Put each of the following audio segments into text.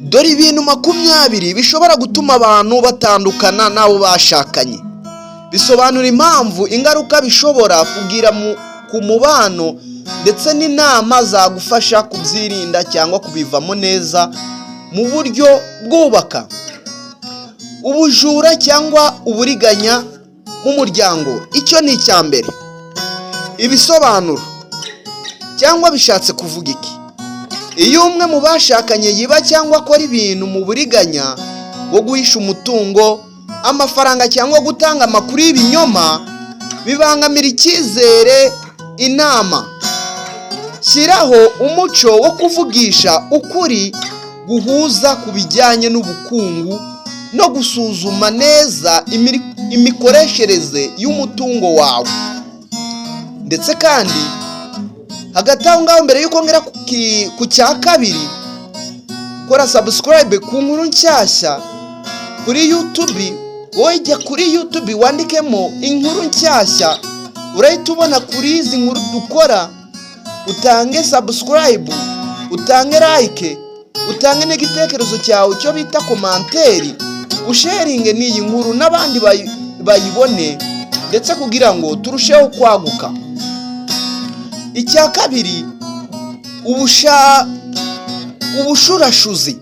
Dore ibintu 20 bishobora gutuma abantu batandukana n'abo bashakanye. Bisobanura impamvu, ingaruka bishobora kugira ku mubano, ndetse n'inama zagufasha kubyirinda cyangwa kubivamo neza mu buryo bwubaka. Ubujura cyangwa uburiganya mu muryango, icyo ni icya mbere. Ibisobanuro cyangwa bishatse kuvuga iki? Iyo umwe mu bashakanye yiba cyangwa akora ibintu mu buriganya bwo guhisha umutungo, amafaranga cyangwa gutanga amakuru y'ibinyoma, bibangamira icyizere. Inama: shyiraho umuco wo kuvugisha ukuri, guhuza ku bijyanye n'ubukungu no gusuzuma neza imikoreshereze y'umutungo wawe. Ndetse kandi hagati aho ngaho, mbere y'uko ngera ku cya kabiri, kora subscribe ku Nkuru Nshyashya kuri YouTube. Wowe jya kuri YouTube wandikemo Inkuru Nshyashya, urahita ubona kuri izi nkuru dukora. Utange subscribe, utange like, utange n'igitekerezo cyawe, icyo bita commentaire, usharinge n'iyi nkuru n'abandi bayibone, ndetse kugira ngo turusheho kwaguka. Icya kabiri, ubushurashuzi,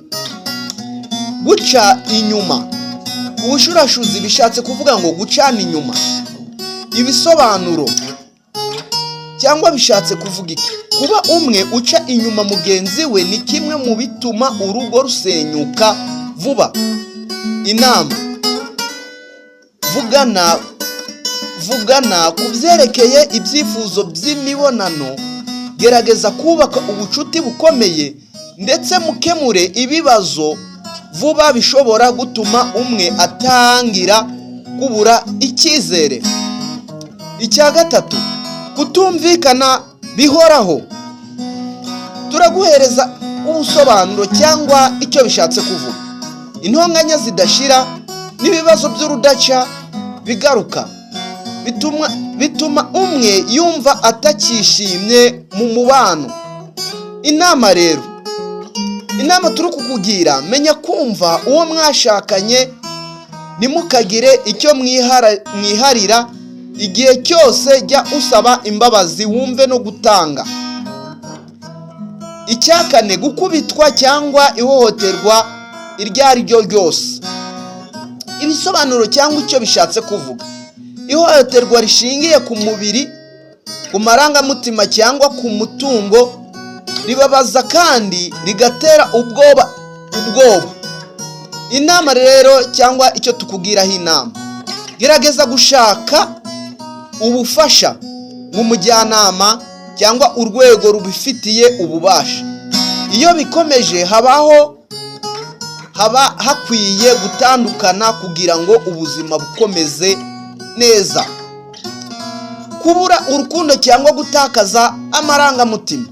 guca inyuma. Ubushurashuzi bishatse kuvuga ngo gucana inyuma. Ibisobanuro cyangwa bishatse kuvuga iki? Kuba umwe uca inyuma mugenzi we ni kimwe mu bituma urugo rusenyuka vuba. Inama: vugana ku byerekeye ibyifuzo by'imibonano, gerageza kubaka ubucuti bukomeye, ndetse mukemure ibibazo vuba bishobora gutuma umwe atangira kubura icyizere. Icya gatatu, kutumvikana bihoraho. Turaguhereza ubusobanuro cyangwa icyo bishatse kuvuga. Intonganya zidashira n'ibibazo by'urudaca bigaruka bituma umwe yumva atakishimye mu mubano. Inama rero, inama turi kukugira: menya kumva uwo mwashakanye, ntimukagire icyo mwiharira. Igihe cyose jya usaba imbabazi, wumve no gutanga. Icya kane, gukubitwa cyangwa ihohoterwa iryo ari ryo ryose. Ibisobanuro cyangwa icyo bishatse kuvuga: ihohoterwa rishingiye ku mubiri, ku marangamutima cyangwa ku mutungo ribabaza kandi rigatera ubwoba. Inama rero cyangwa icyo tukubwiraho inama: gerageza gushaka ubufasha nk'umujyanama cyangwa urwego rubifitiye ububasha. Iyo bikomeje, haba hakwiye gutandukana kugira ngo ubuzima bukomeze neza. Kubura urukundo cyangwa gutakaza amarangamutima.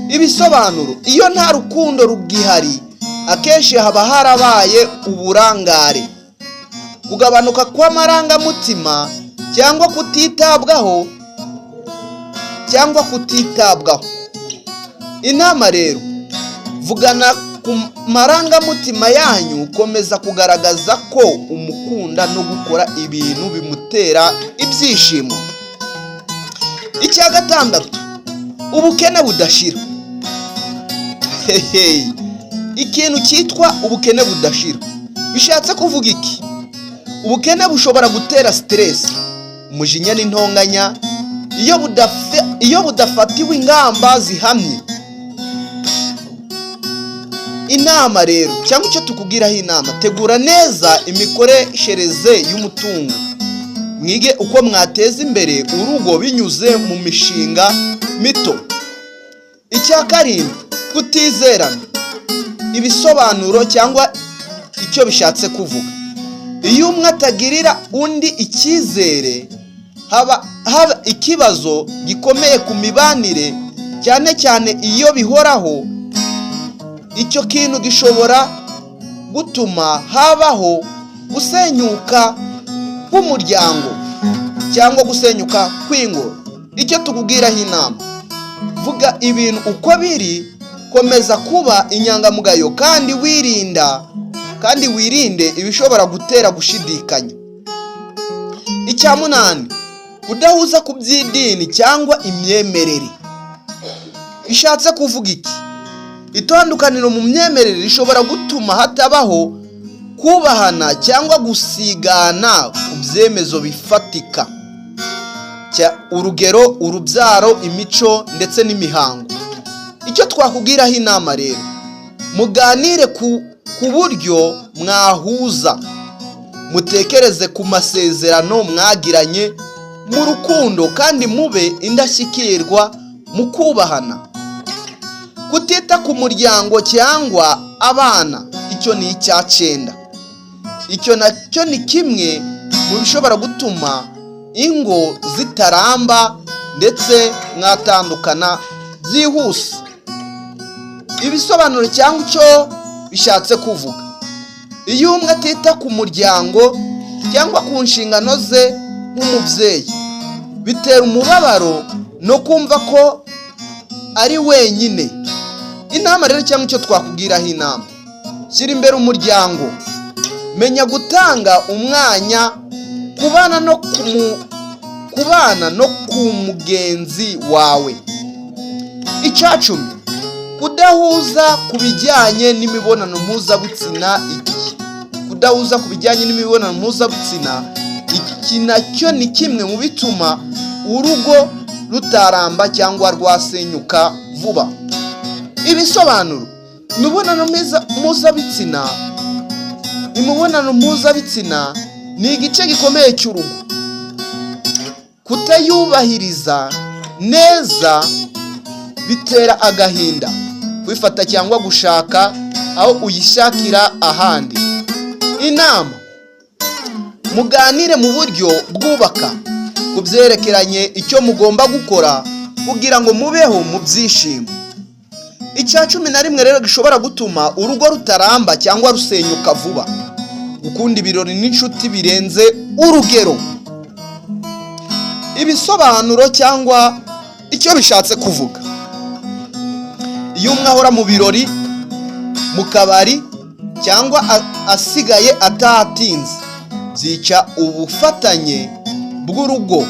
Ibisobanuro: iyo nta rukundo rugihari, akenshi haba harabaye uburangare, kugabanuka kw'amarangamutima cyangwa kutitabwaho. Inama rero: vugana ku marangamutima yanyu, komeza kugaragaza ko umukunda no gukora ibintu bimutera ibyishimo. Icya gatandatu, ubukene budashira. Hehe, ikintu cyitwa ubukene budashira bishatse kuvuga iki? Ubukene bushobora gutera stress, umujinya n'intonganya iyo budafatiwe ingamba zihamye. Inama rero cyangwa icyo tukubwiraho inama: tegura neza imikoreshereze y'umutungo, mwige uko mwateza imbere urugo binyuze mu mishinga mito. Icya karindwi, kutizerana. Ibisobanuro cyangwa icyo bishatse kuvuga: iyo umwe atagirira undi icyizere, haba ikibazo gikomeye ku mibanire, cyane cyane iyo bihoraho. Icyo kintu gishobora gutuma habaho gusenyuka k'umuryango cyangwa gusenyuka kw'ingo. Icyo tukubwiraho inama: vuga ibintu uko biri. Komeza kuba inyangamugayo kandi wirinde ibishobora gutera gushidikanya. Icya munani, kudahuza ku by'idini cyangwa imyemerere. Bishatse kuvuga iki? Itandukaniro mu myemerere rishobora gutuma hatabaho kubahana cyangwa gusigana ku byemezo bifatika. Urugero, urubyaro, imico ndetse n'imihango. Icyo twakubwiraho inama rero, muganire ku buryo mwahuza, mutekereze ku masezerano mwagiranye mu rukundo kandi mube indashyikirwa mu kubahana. Kutita ku muryango cyangwa abana, icyo ni icya cyenda. Icyo nacyo ni kimwe mu bishobora gutuma ingo zitaramba ndetse mwatandukana byihuse. Ibisobanuro cyangwa icyo bishatse kuvuga: iyo umwe atita ku muryango cyangwa ku nshingano ze nk'umubyeyi, bitera umubabaro no kumva ko ari wenyine. Inama rero cyangwa icyo twakubwiraho inama: shyira imbere umuryango, menya gutanga umwanya kubana no ku mugenzi wawe. Icya 10, kudahuza ku bijyanye n'imibonano mpuzabitsina. Iki kudahuza ku bijyanye n'imibonano mpuzabitsina, iki nacyo ni kimwe mu bituma urugo rutaramba cyangwa rwasenyuka vuba. Ibisobanuro: imibonano mpuzabitsina ni igice gikomeye cy'urugo. Kutayubahiriza neza bitera agahinda, kwifata cyangwa gushaka aho uyishakira ahandi. Inama: muganire mu buryo bwubaka ku byerekeranye icyo mugomba gukora kugira ngo mubeho mu byishimo. Icya 11 rero gishobora gutuma urugo rutaramba cyangwa rusenyuka vuba: gukunda ibirori n'inshuti birenze urugero. Ibisobanuro cyangwa icyo bishatse kuvuga: iyo umwe ahora mu birori, mu kabari cyangwa asigaye atahatinze, byica ubufatanye bw'urugo.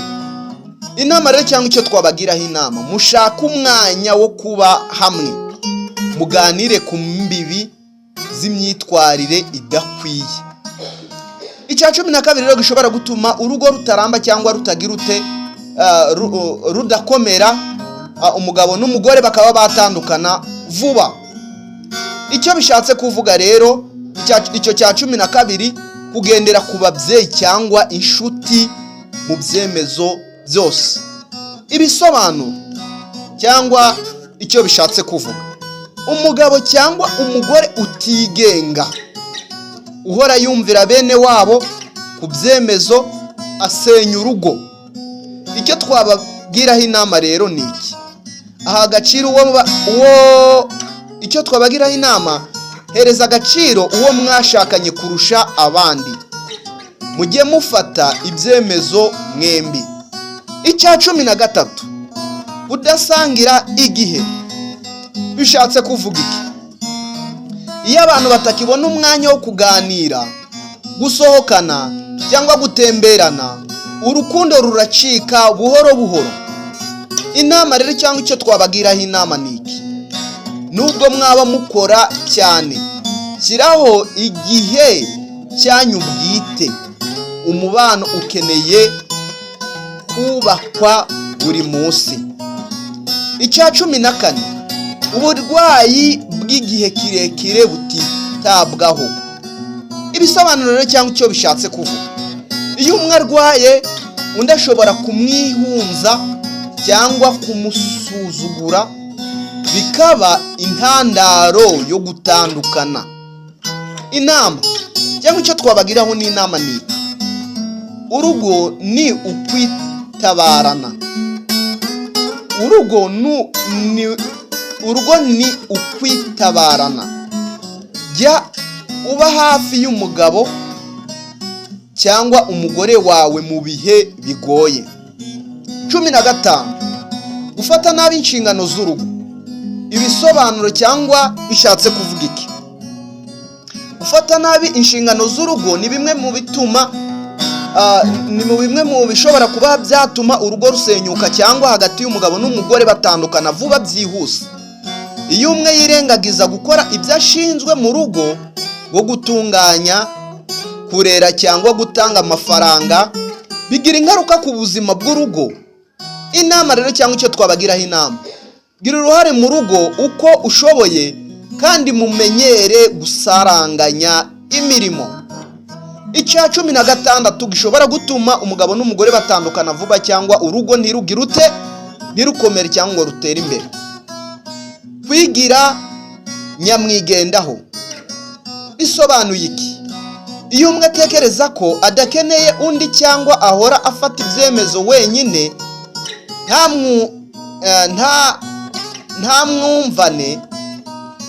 Inama rero cyangwa icyo twabagiraho inama: mushake umwanya wo kuba hamwe, muganire ku mbibi z'imyitwarire idakwiye. Icya 12 rero gishobora gutuma urugo rutaramba cyangwa rutagira ute, rudakomera, umugabo n'umugore bakaba batandukana vuba. Icyo bishatse kuvuga rero, icyo cya 12, kugendera ku babyeyi cyangwa inshuti mu byemezo byose. Ibisobanuro cyangwa icyo bishatse kuvuga: umugabo cyangwa umugore utigenga, uhora yumvira bene wabo ku byemezo, asenya urugo. Icyo twababwiraho inama rero ni iki: aha agaciro uwo. Icyo twabagiraho inama: hereza agaciro uwo mwashakanye kurusha abandi, mujye mufata ibyemezo mwembi. Icya 13, kudasangira igihe. Bishatse kuvuga iki? Iyo abantu batakibona umwanya wo kuganira, gusohokana cyangwa gutemberana, urukundo ruracika buhoro buhoro. Inama rero cyangwa icyo twabagiraho inama ni iki: nubwo mwaba mukora cyane, shyiraho igihe cyanyu bwite. Umubano ukeneye kubakwa buri munsi. Icya 14, uburwayi bw'igihe kirekire butitabwaho. Ibisobanuro rero cyangwa icyo bishatse kuvuga: iyo umwe arwaye, undi ashobora kumwihunza cyangwa kumusuzugura, bikaba intandaro yo gutandukana. Inama cyangwa icyo twabagiraho n'inama ni iki: urugo ni ukwitabarana. Urugo ni ukwitabarana. Jya uba hafi y'umugabo cyangwa umugore wawe mu bihe bigoye. 15, gufata nabi inshingano z'urugo. Ibisobanuro cyangwa bishatse kuvuga iki? Gufata nabi inshingano z'urugo ni bimwe mu bituma ni mu bimwe mu bishobora kuba byatuma urugo rusenyuka cyangwa hagati y'umugabo n'umugore batandukana vuba byihuse. Iyo umwe yirengagiza gukora ibyo ashinzwe mu rugo, nko gutunganya, kurera cyangwa gutanga amafaranga, bigira ingaruka ku buzima bw'urugo. Inama rero cyangwa icyo twabagiraho inama: gira uruhare mu rugo uko ushoboye kandi mumenyere gusaranganya imirimo. Icya 16 gishobora gutuma umugabo n'umugore batandukana vuba cyangwa urugo ntirugire ute? Ntirukomere cyangwa ngo rutere imbere: kwigira nyamwigendaho. Bisobanuye iki? Iyo umwe atekereza ko adakeneye undi cyangwa ahora afata ibyemezo wenyine, nta mwumvane,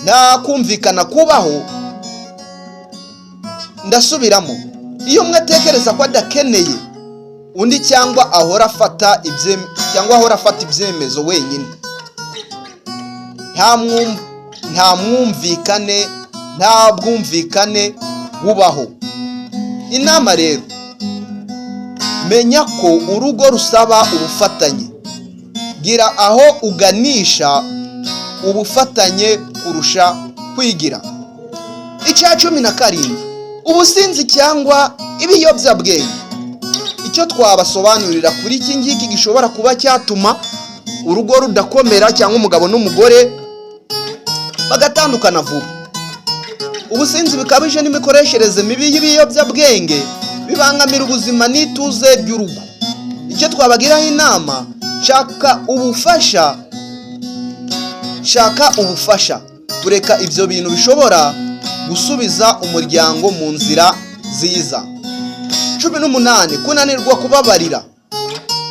nta kumvikana kubaho. Ndasubiramo: iyo umwe atekereza ko adakeneye undi cyangwa ahora afata ibyemezo wenyine, nta mwumvikane, nta bwumvikane bubaho. Inama rero: menya ko urugo rusaba ubufatanye. Gira aho uganisha ubufatanye kurusha kwigira. Icya 17: ubusinzi cyangwa ibiyobyabwenge. Icyo twabasobanurira kuri iki ngiki gishobora kuba cyatuma urugo rudakomera cyangwa umugabo n'umugore bagatandukana vuba: ubusinzi bukabije n'imikoreshereze mibi y'ibiyobyabwenge bibangamira ubuzima n'ituze ry'urugo. Icyo twabagiraho inama: shaka ubufasha, shaka ubufasha. Kureka ibyo bintu bishobora gusubiza umuryango mu nzira nziza. 18: kunanirwa kubabarira.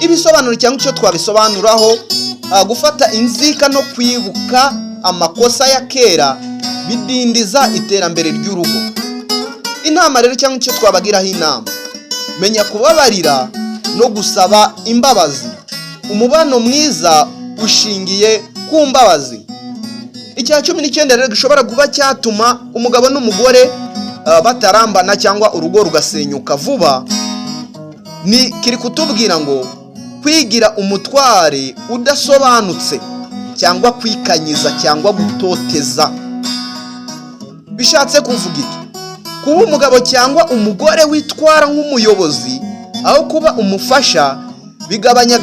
Ibisobanuro cyangwa icyo twabisobanuraho: gufata inzika no kwibuka amakosa ya kera bidindiza iterambere ry'urugo. Inama rero cyangwa icyo twabagiraho inama: menya kubabarira no gusaba imbabazi. Umubano mwiza ushingiye ku mbabazi. Icya 19 rero gishobora kuba cyatuma umugabo n'umugore batarambana cyangwa urugo rugasenyuka vuba ni kiri kutubwira ngo kwigira umutware udasobanutse cyangwa kwikanyiza cyangwa gutoteza. Bishatse kuvuga iki? Kuba umugabo cyangwa umugore witwara nk'umuyobozi aho kuba umufasha bigabanya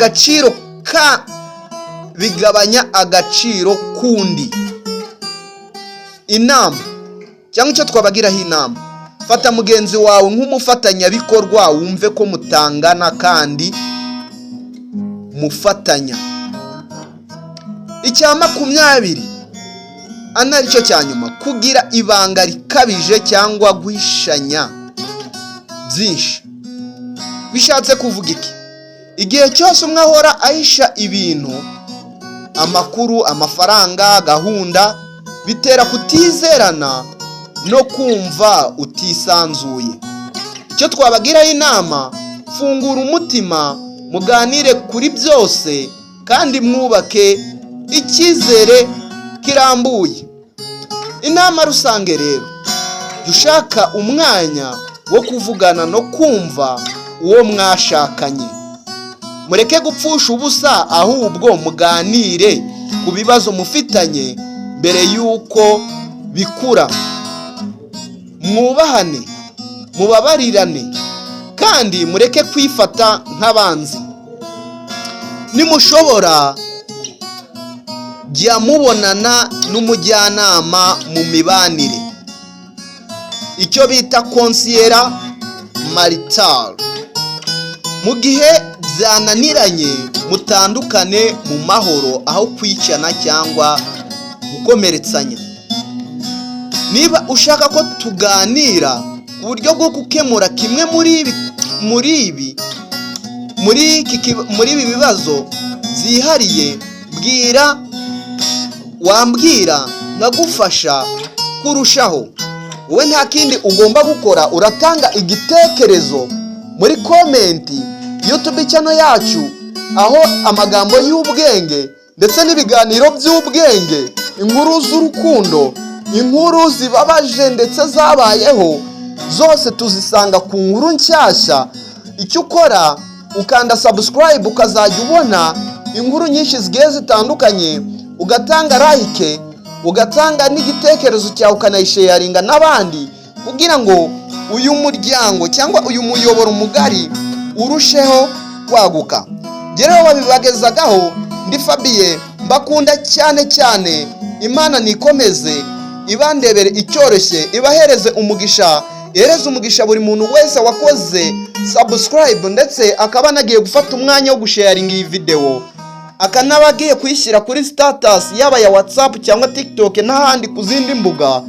agaciro k'undi. Inama cyangwa icyo twabagiraho inama: fata mugenzi wawe nk'umufatanyabikorwa, wumve ko mutangana kandi mufatanya. Icya 20 anaricyo cya nyuma: kugira ibanga rikabije cyangwa guhishanya byinshi. Bishatse kuvuga iki? Igihe cyose umwe ahora ahisha ibintu, amakuru, amafaranga, gahunda, bitera kutizerana no kumva utisanzuye. Icyo twabagiraho inama: fungura umutima, muganire kuri byose kandi mwubake icyizere kirambuye. Inama rusange rero: jya ushaka umwanya wo kuvugana no kumva uwo mwashakanye. Mureke gupfusha ubusa, ahubwo muganire ku bibazo mufitanye mbere y'uko bikura. Mwubahane, mubabarirane kandi mureke kwifata nk'abanzi. Nimushobora, jya mubonana n'umujyanama mu mibanire, icyo bita conseiller marital. Mu gihe byananiranye, mutandukane mu mahoro aho kwicana cyangwa gukomeretsanya. Niba ushaka ko tuganira ku buryo bwo gukemura kimwe muri ibi bibazo byihariye, bwira, wambwira nkagufasha kurushaho. Wowe nta kindi ugomba gukora, uratanga igitekerezo muri comment. YouTube channel yacu, aho amagambo y'ubwenge ndetse n'ibiganiro by'ubwenge. Inkuru z'urukundo, inkuru zibabaje ndetse zabayeho, zose tuzisanga ku Nkuru Nshyashya. Icyo ukora, ukanda subscribe, ukazajya ubona inkuru nyinshi zigiye zitandukanye, ugatanga like, ugatanga n'igitekerezo cyawe, ukanayisharinga n'abandi, kugira ngo uyu muryango cyangwa uyu muyoboro mugari urusheho kwaguka. Rero wabibagezagaho ndi Fabiye, mbakunda cyane cyane. Imana nikomeze ibandebere icyoroshye, ibahereze umugisha, ihereze umugisha buri muntu wese wakoze subscribe, ndetse akaba anagiye gufata umwanya wo gusharinga iyi videwo, akanaba agiye kuyishyira kuri status, yaba ya WhatsApp cyangwa TikTok n'ahandi ku zindi mbuga.